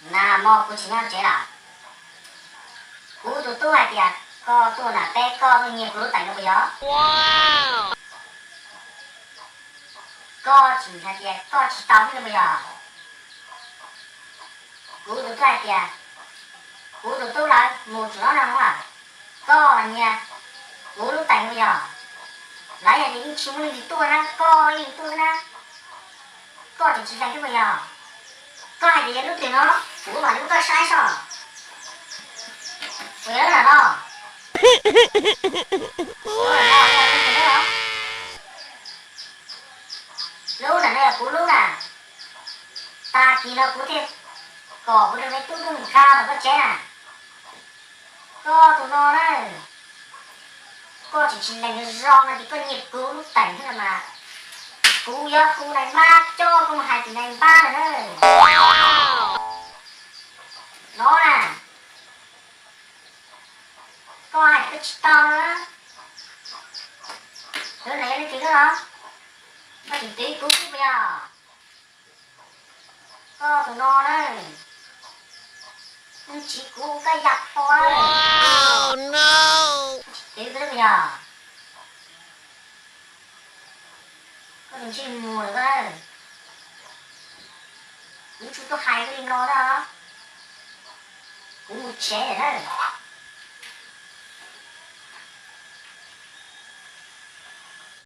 Na mog, kuv tsis nyob tsev lawm. Kuv tus tub hais tias koj tuaj nram teb koj tuaj nyiag kuv lub teem no puas yog? Koj tseem hais tias koj tsis tau thiab no puas yog? Kuv tus tub hais tias kuv tus tub lawv mus tseem no no, koj nyiag kuv lub teem no puas yog? Lawv hais tias yeej tsis muaj leej twg tuaj na, koj ib leeg tuaj xwb na. Koj tseem tsis lees thiab puas yog? Koj hais tias yog hnub twg no kuv mam li muab koj saib soj. Puas yog lub nram no? Lub nram no yog kuv lub na. Tag kis no kuv thiaj kom kuv tus me tub tuaj nqa los koj tsev na. Koj tus no na, koj tseem tsis lees zoo no ces koj nyiag kuv lub teem thiab no mas, kuv yuav hu nais npab coj koj mus hais tim nais npab lawm na. No na, koj hais tias koj tsis tau no na. Tus no yog leej twg no los? Koj tseem twv kuv xwb puas yog? Koj tus no na, tsis kuv koj yam pog na. Twv koj xwb puas yog? Koj tus ntsej muag lawm. Kuv tsis tuaj hais koj li no na. Kuv mus tsev lawm na.